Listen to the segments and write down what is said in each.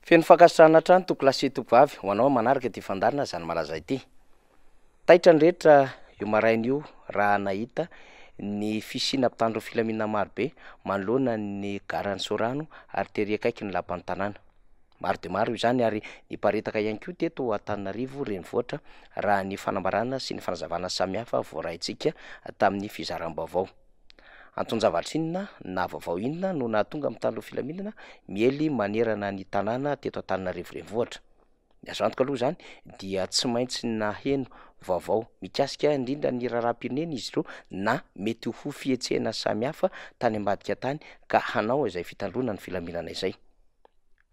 Feno fankasitrahana hatrany tompokolahy sy tompokovavy ho anao manaraka ity fandaharana Zany Malaza ity. Taitra ny rehetra io maraina io raha nahita ny fisiana mpitandro filaminana marobe manoloana ny garan'i Soarano ary tery akaiky ny lapan'ny tanàna. Maro dia maro izany ary niparitaka ihany koa teto Antananarivo renivohitra raha ny fanambarana sy ny fanazavana samihafa voaraintsika tamin'ny fizaram-baovao. Anton-javatra inona na vaovao inona no nahatonga mpitandro filaminana miely manerana ny tanàna teto Antananarivo renivohitra? Ny azo antoka aloha izany dia tsy maintsy naheno vaovao mikasika indrindra ny raharaham-pirenena izy ireo na mety ho fihetsehana samihafa tany ambadika tany ka hanao izay fitandroana ny filaminana izay.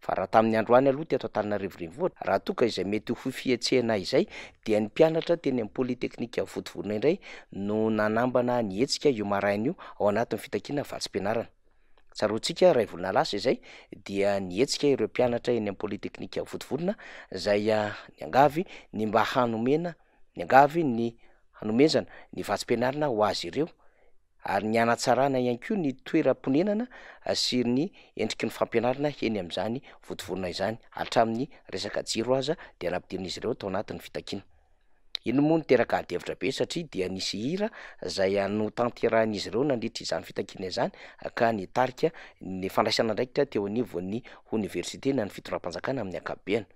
Fa raha tamin'ny androany aloha teto Antananarivo renivohitra, raha toa ka izay mety ho fihetsehana izay dia ny mpianatra teny amin'ny Polytechnique Vontovorona indray no nanambana ny hetsika io maraina io ao anatin'ny fitakiana vatsim-pianarana. Tsaroantsika iray volana lasa izay dia nihetsika ireo mpianatra eny amin'ny Polytechnique Vontovorona izay niangavy ny mba hanomena niangavy ny hanomezana ny vatsim-pianarana ho azy ireo ary ny hanatsarana ihany koa ny toeram-ponenana sy ny endriky ny fampianarana eny amin'izany vontovorona izany, hatramin'ny resaka jiro aza dia nampidirin'izy ireo tao anatin'ny fitakiana. Iny moa niteraka adihevitra be satria dia nisy hira izay notanterahin'izy ireo nandritra izany fitakiana izany ka nitarika ny fandraisana andraikitra teo anivon'ny oniversite na ny fitondram-panjakana amin'ny ankapobeny.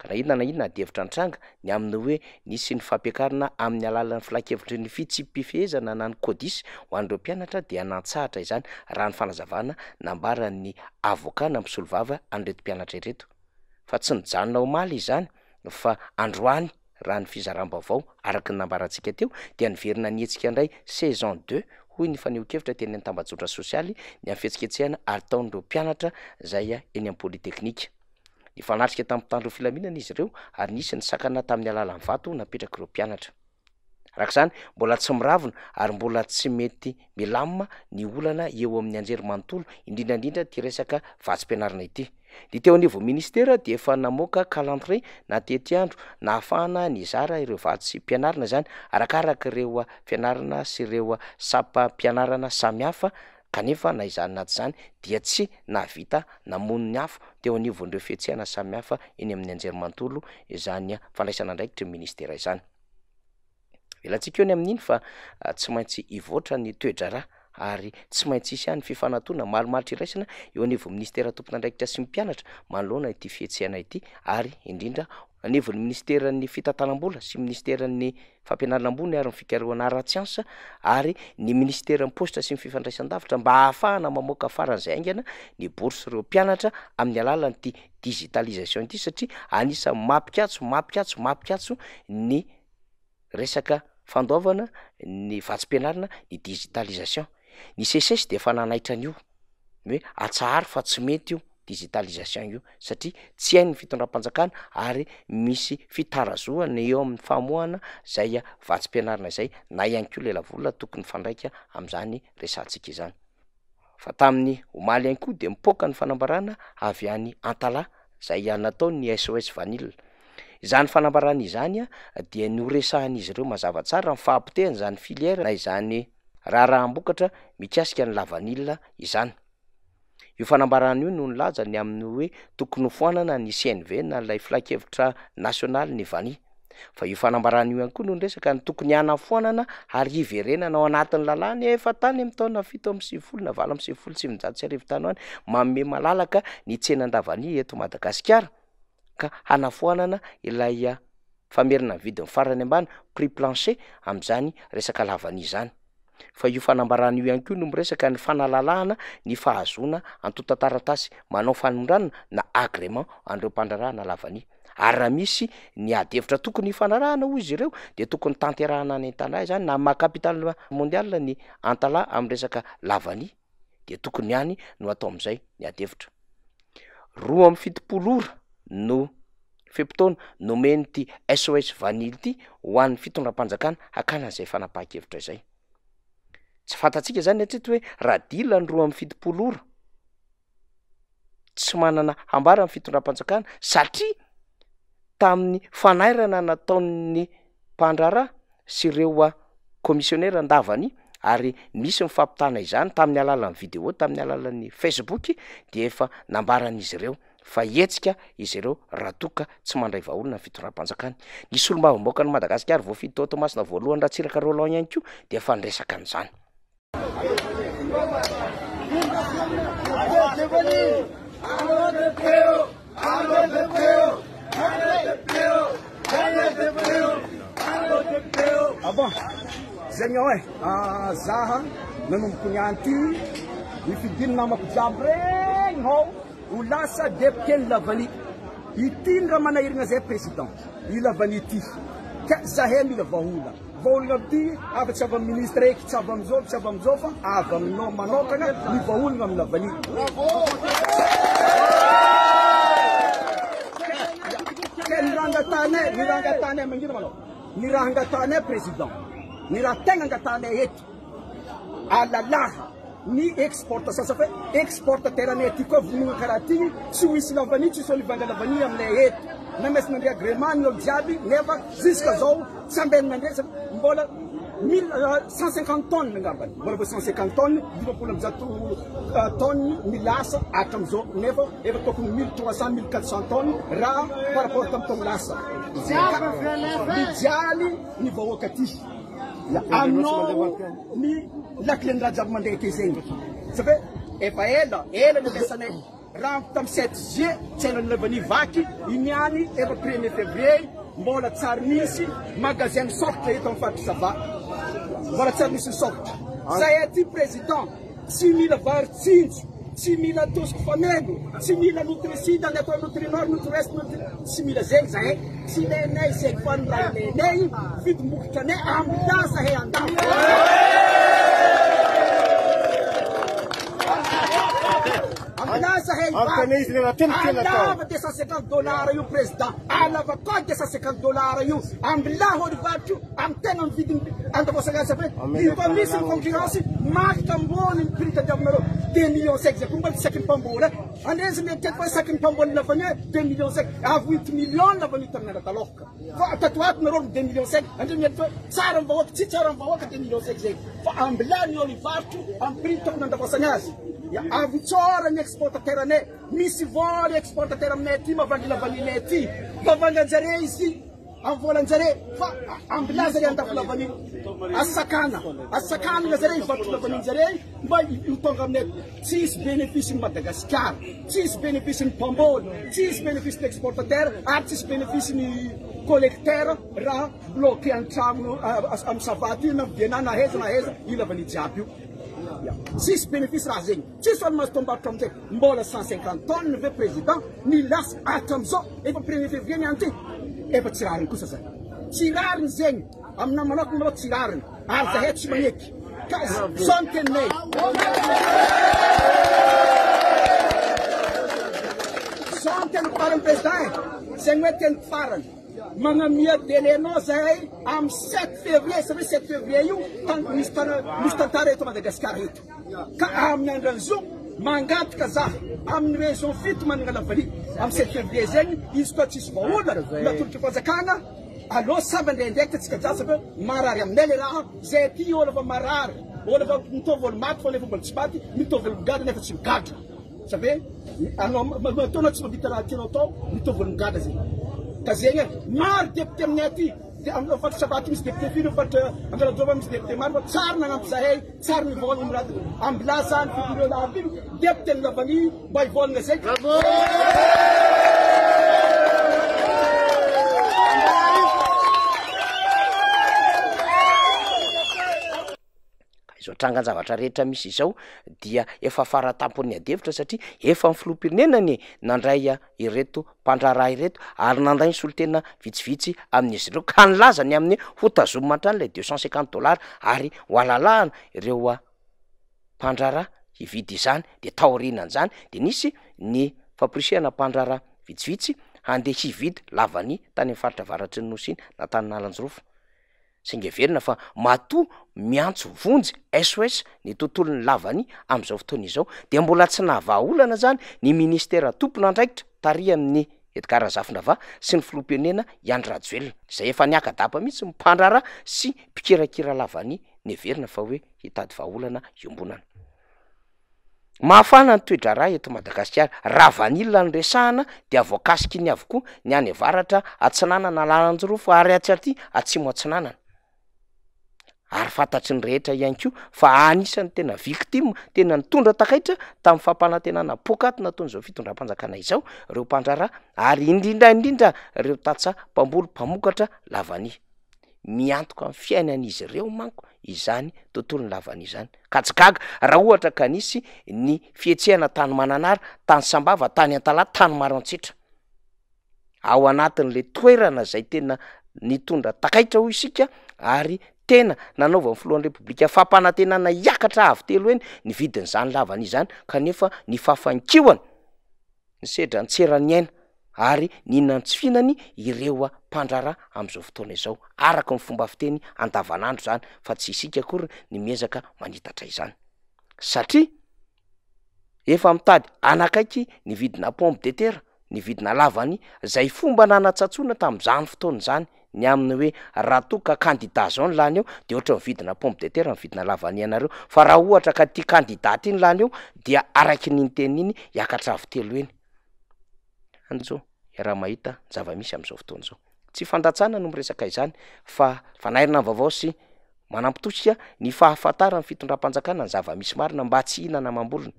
Ka na inona na inona adihevitra nitranga ny amin'ny hoe nisy ny fampiakarana amin'ny alalan'ny filankevitry ny fitsipi-pifehezana na ny CODIS ho an'ireo mpianatra dia nantsahatra izany raha ny fanazavana nambaran'ny avocat na mpisolovava an'ireto mpianatra ireto fa tsy nijanona omaly izany fa androany raha ny fizaram-baovao araka ny nambarantsika teo dia niverina nihetsika indray saison deux hoy ny fanehoan-kevitra teny amin'ny tambajotra sosialy ny amin'ny fihetsiketsehana ataon'ireo mpianatra izay eny amin'ny polyteknika. Nifanatrika tamin'ny mpitandro ny filaminana izy ireo ary nisy ny sakana tamin'ny alalan'ny vato napetrak'ireo mpianatra. Araka izany, mbola tsy miravona ary mbola tsy mety milamina ny olana eo amin'ny anjerimanontolo, indrindra indrindra ity resaka vatsim-pianarana ity. Ny teo anivon'ny minisitera dia efa namoaka calendrier na tetiandro nahafahana nizara ireo vatsim-pianarana izany arakaraka ireo fianarana sy ireo sampam-pianarana samihafa Kanefa na izany na tsy izany dia tsy nahavita namono ny afo teo anivon'ireo fihetsehana samihafa eny amin'ny anjerimanontolo izany fandraisana andraikitry ny minisitera izany. Avelantsika eo ny amin'iny fa tsy maintsy hivoatra ny toe-draharaha ary tsy maintsy hisy ihany fifanatona malomalotra iraisana eo anivon'ny minisitera tompon'andraikitra sy ny mpianatra manoloana ity fihetsehana ity ary indrindra anivon'ny minisiteran'ny fitantanam-bola sy minisiteran'ny fampianarana ambony ary ny fikarohana ara-tsiansa ary ny minisiteran'ny paositra sy ny fifandraisan-davitra mba hahafahana mamoaka faran'izay haingana ny bourse ireo mpianatra amin'ny alalan'ity digitalisation ity satria anisan'ny mampikatso mampikatso mampikatso ny resaka fandoavana ny vatsim-pianarana ny digitalisation. Ny SECES dia efa nanaitra an'io ny hoe atsaharo fa tsy mety io digitalisation io satria tsy hain'ny fitondram-panjakana ary misy fitarazohana eo amin'ny famoahana zay vatsim-pianarana izay na ihany koa lelavola tokony mifandraika amin'izany resahantsika izany. Fa tamin'ny omaly ihany koa dia mipoaka ny fanambarana avy any Antalaha izay nataon'ny SOS Vanille. Izany fanambarana izany dia noresahan'izy ireo mazava tsara ny fahapotehan'izany filière na izany raharaham-bokatra mikasika ny lavanila izany. Io fanambarana io no nilaza ny amin'ny hoe tokony hofoanana ny CNV na ilay filankevitra nasionaly ny vania. Fa io fanambarana io ihany koa no niresaka ny tokony hanafoanana ary hiverenana ao anatin'ny lalàna efa tany amin'ny taona 97 na 1998 tany ho any manome malalaka ny tsenan-davania eto Madagasikara ka hanafoanana ilay famerana ny vidiny farany ambany, prix plancher, amin'izany resaka lavania izany. Fa io fanambarana io ihany koa no miresaka ny fanalalahana ny fahazoana antontan-taratasy manao fanondranana na agrément an'ireo mpandraharaha na lavania. Ary raha misy ny ady hevitra tokony hifanarahana hoy izy ireo dia tokony tanterahana any Antalaha izany na maha capitale mondiale ny Antalaha amin'ny resaka lavania dia tokony any no atao amin'izay ny ady hevitra. 72 ora no fe-potoana nomen'ity SOS Vanille ity ho an'ny fitondram-panjakana hakana an'izay fanapahan-kevitra izay. Tsy fantatsika izany hatreto hoe raha dila ny 72 ora, tsy manana hambara ny fitondram-panjakana satria tamin'ny fanairana nataon'ny mpandraharaha sy ireo kaomisionera an-davany ary nisy ny fampitana izany tamin'ny alalan'ny video tamin'ny alalan'ny Facebook dia efa nambaran'izy ireo fa hihetsika izy ireo raha toa ka tsy mandray vahaolana ny fitondram-panjakana. Ny solombavambahoakan'i Madagasikara voafidy tao Toamasina voalohany Ratsiraka Roland ihany koa dia efa niresaka an'izany. Ah bon, zegny ao e, zaha nanomboka niany ty nifidiny namako jiaby regny hao ho lasa député-n'ny Lavani. Ity ny raha manahiragna zay président, i Lavani ity. Ka zahay mila vahaolana. Vahaolana amin'ity afa tsy avy amin'ny ministre eky, tsy avy amin'izao, tsy avy amin'izao fa avy aminao manokana ny vahaolana amin'ny Lavani. Ka ny raha angatahanay, ny raha angatahanay mangina manao, ny raha angatahanay président, ny raha tegna angatahanay eto, alalaha ny exportation sa fa exportateur anay aty koa vonoina karaha ty tsy ho hisy lavani tsy hisy olo hivanga lavani aminay eto na maintsy nandre agrément ny olo jiaby nefa jusqu'à zao tsy ambeny nandre sa mbola mille 150 tonnes angambany mbola vao 150 tonnes 150 tonnes ny lasa hatramizao nefa efa tokony 1300 1400 tonnes raha par rapport tamin'ny taogno lasa mijaly ny vahoaka aty. Anao ny lakile-n'ny raha jiaby mandeha ety zegny. Sa fe efa ela, ela nampiasanay raha tamin'ny 7 juillet tsy ela nilavan'ny vaky, iny ihany efa premier février mbola tsary nisy magasin misokatra eto amin'ny faritry Sava. Mbola tsary nisy nisokatra. Zahay aty président tsy mila vary tsinjo, tsy mila tosika fameno, tsy mila nutrisida, ny atao nutrinord, nutri-ouest, nutri tsy mila zegny zahay. Tsy ilainay zegny fa ny raha ilainay vidim-bokatra anay ambilà zahay andafy. Ambilà zahay alava 250 dollars io président, alava koa 250 dollars io, ambilà holy varotra io amin'ny tegna ny vidiny andafosana azy fa io koa misy ny concurrence marika ambony ny prix tadiavinareo 2 millions 5 zay koa mbola tsy saky ny mpamboly. Andreza mieritreritra fa isaky ny mpamboly lavany hoe 2 millions 5, avo 8 millions ny lavany tamin'ny andro taloha. Fa tato ato nareo 2 millions 5, andreo mieritreritra hoe tsara ny vahoaka, tsy tsara ny vahoaka 2 millions 5 zay. Fa ambilany eo ny varotro amin'ny prix tokony andafasany azy. Ya avo tsara ny exportateur anay. Misy vola exportateur aminay aty mavangy lavanilay aty. Vavangan-jare izy. Amin'ny volan-jare fa ambilà zare andafy lavanio. Asakana, asakanana zare hivarotra lavanio zare mba ho tonga aminay. Tsy hisy bénéfice ny Madagasikara, tsy hisy bénéfice ny mpamboly, tsy hisy bénéfice ny exportateur ary tsy hisy bénéfice ny collecteur raha bloqué an-tragno amin'ny Sava aty na Vienna na aiza na aiza io lavanio jiaby io. Tsisy bénéfice raha zegny. Tsisy olo mahazo tombambarotra amizay. Mbola 150 tonnes ve président ny lasa hatramizao efa premier février ny anty efa tsy rariny kosa zany. Tsy rariny zegny aminah manokana maloha tsy rariny ary zahay tsy magneky ka zao ny teninay. Zao ny teniko farany président e, zegny hoe teniko farany. Magnamia délai nao zahay amin'ny 7 février, satria 7 février io misy misy tantara eto Madagascar eto. Ka amin'ny andran'izao, mangataka za amin'ny région fito manana lavali amin'ny 7 février zegny, izy koa tsisy vahaolana natolotry fanjakana, aleo samby andeha andraikitra tsika jiaby satria marary aminay le raha, zay aty olo efa marary, olo efa mitovy olo maty fa nefa mbola tsy maty, mitovy olo migadra nefa tsy migadra. Sa ve anao matoa anao tsy mahavita raha tianao atao, mitovy olo migadra zegny. Ka zegny e, maro député aminay aty, amin'ny faritra Sava aty misy député firy, faritra Ankaradrova misy député maro fa tsary nagnampy zahay. Tsara ny vôlagna raha ambilaza ny fitondrena avy député ny lavani mba hivôlagna zay. Ka izao trangan-javatra rehetra misy izao dia efa faratampon'ny adihevitra satria efa ny filoham-pirenena anie nandray ireto mpandraharaha ireto ary nandray ny solontena vitsivitsy amin'izy ireo ka nilaza ny amin'ny ho tazomina hatrany ilay deux cent cinquante dollars ary ho alalahana ireo mpandraharaha hividy izany de taorianan'izany de nisy ny famporisihana mpandraharaha vitsivitsy handeha hividy lavania tany amin'ny faritra avaratry ny nosy iny na tany Analanjirofo. Saingy heverina fa matoa miantso vonjy SOS ny tontolon'ny lavania amin'izao fotoana izao dia mbola tsy nahavaha olana izany ny minisitera tompon'andraikitra tarihan'ny Edgard Razafindravaha sy ny filoham-pirenena i Andry Rajoelina izay efa niaka-dapa mihitsy ny mpandraharaha sy mpikirakira lavania Neverina fa hoe hitady vahaolana iombonana. Mafana ny toe-draharaha eto Madagasikara. Raha vanille no resahana dia voakasiky ny avokoa ny any avaratra atsinanana Analanjirofo ary atsy aty atsimo atsinanana. Ary fantatry ny rehetra ihany koa fa anisan'ny tena victime, tena nitondra takaitra tamin'ny fampanantenana poakaty nataon'izao fitondram-panjakana izao ireo mpandraharaha ary indrindra indrindra ireo tantsaha mpamboly mpamokatra lavania. Miantoka ny fiainan'izy ireo manko izany tontolon'ny lavania izany. Ka tsy gaga raha ohatra ka nisy ny fihetsehana tany Mananara, tany Sambava, tany Antalaha, tany Maroantsetra. Ao anatin'ilay toerana izay tena nitondra takaitra hoy isika ary tena nanaovan'ny filohan'ny Repoblika fampanantenana hiakatra avo telo heny ny vidin'izany lavania izany kanefa ny fafankihoana, Nisedra an-tseran'ny aina ary nihinan-tsy fihinany ireo mpandraharaha amin'izao fotoana izao, araka ny fomba fiteny andavanandro izany fa tsy isika akory ny miezaka manitatra izany satria efa mitady hanakaiky ny vidina pomme de terre, ny vidina lavany izay fomba nanatsatsoana tamin'izany fotoana izany ny amin'ny hoe raha toa ka kandida zao ny lany eo de ohatra ny vidina pomme de terre ny vidina lavania anareo fa raha ohatra ka ty kandida ty ny lany eo dia araky ny iny teniny iny hiakatra avo telo heny. Anjo, iaraha mahita ny zava-misy amin'izao fotoana izao. Tsy fandatsana no miresaka izany fa fanairana ny vaovao sy manampy tosika ny fahafantaran'ny fitondram-panjakana ny zava-misy marina mba tsy hihinana amam-bolony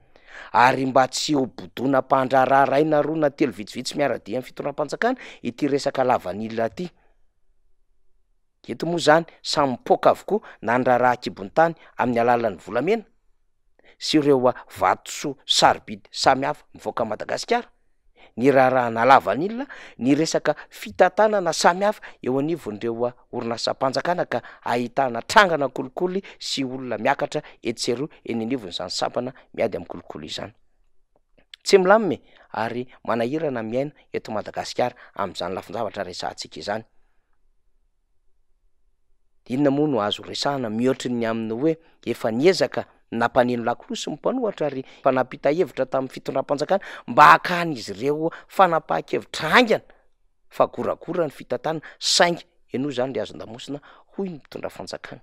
ary mba tsy ho bodoina mpandraharaha iray na roa na telo vitsivitsy miara-dia amin'ny fitondram-panjakana ity resaka lavanila ity. Eto moa izany samy mipoaka avokoa na ny raharaha an-kibon'ny tany amin'ny alalan'ny volamena sy ireo vatosoa sarobidy samihafa mivoaka an'i Madagasikara. ny raharahana lavanila, ny resaka fitantanana samihafa eo anivon'ireo orinasam-panjakana ka ahitana trangana kolikoly sy olona miakatra etsy sy eroa eny anivon'izany sampana miady amin'ny kolikoly izany. Tsy milamina e! ary manahirana miaina eto Madagasikara amin'izany lafin-javatra resahantsika izany. Inona moa no azo resahana mihoatry ny amin'ny hoe efa niezaka nampaneno lakolosy ny mpanohatra ary efa nampita hevitra tamin'ny fitondram-panjakana mba hakan'izy ireo fanapahan-kevitra haingana fa goragora ny fitantanana saingy henoy izany ry hazon-damosina hoy ny mpitondra fanjakana.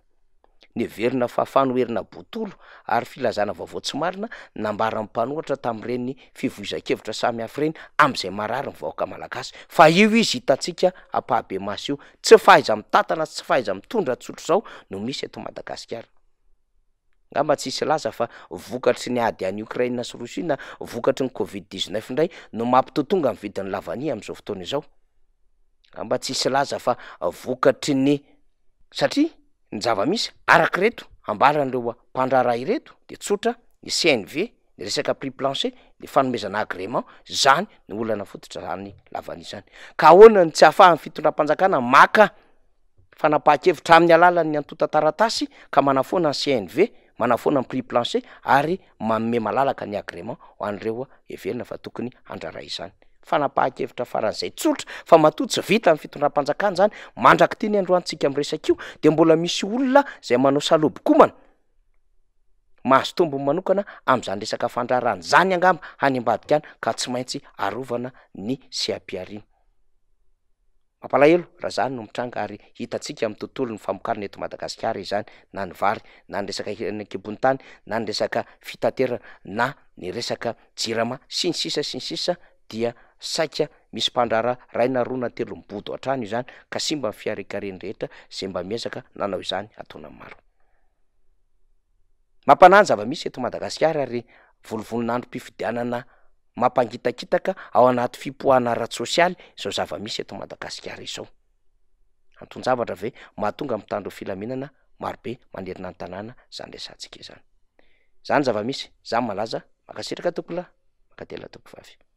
Neverina fa fanoherana botolo ary filazana vaovao tsy marina nambaran'ny mpanohatra tamin'ireny fivoizan-kevitra samihafa ireny amin'izay marary ny vahoaka malagasy. Fa io izy hitantsika ampahabemaso io. Tsy fahaiza-mitantana sy tsy fahaiza-mitondra tsotr'izao no misy eto Madagasikara. Angamba tsy hisy hilaza fa vokatry ny ady any Ukraine sy Russie na vokatry ny covid 19 indray no mampitotonga ny vidin'ny lavania amin'izao fotoana izao. Angamba tsy hisy hilaza fa vokatry ny. Satria ny zava-misy araka ireto ambaran'ireo mpandraharaha ireto dia tsotra, ny CNV, ny resaka prix plancher, ny fanomezana agrément, zany no olana fototra zany lavania zany. Ka ahoana no tsy ahafahan'ny fitondram-panjakana maka fanapahan-kevitra amin'ny alalan'ny antontan-taratasy ka manafoana ny CNV, manafoana ny prix plancher ary manome malalaka ny agrément ho an'ireo heverina fa tokony handraharaha izany. Fanapahan-kevitra faran'izay tsotra fa matoa tsy vitan'ny fitondram-panjakana izany mandrak'ity ny androantsika miresaka io dia mbola misy olona izay manao salobokomana mahazo tombony manokana amin'izany resaka fandraharahana izany angamba any ambadika any ka tsy maintsy arovana ny seha-pihariana. Mampalahelo raha izany no mitranga ary hitantsika amin'ny tontolon'ny famokarana eto Madagasikara izany na ny vary na ny resaka harena an-kibon'ny tany na ny resaka fitaterana na ny resaka jirama sy ny sisa sy ny sisa dia saika misy mpandraharaha iray na roa na telo mibodo hatrany izany ka simba ny fiharinkareny rehetra izay mba miezaka nanao izany ataona maro. Mampanahy ny zava-misy eto Madagasikara ary volovolon'androm-pifidianana mampangitakitaka ao anaty fipoahana ara-tsosialy izao zava-misy eto Madagasikara izao. Anton-javatra ve mahatonga mitandro filaminana marobe manerana ny tanàna izany resahantsika izany? Izany zava-misy, izany malaza, mankasitraka tompolahy, mankatelina tompovavy.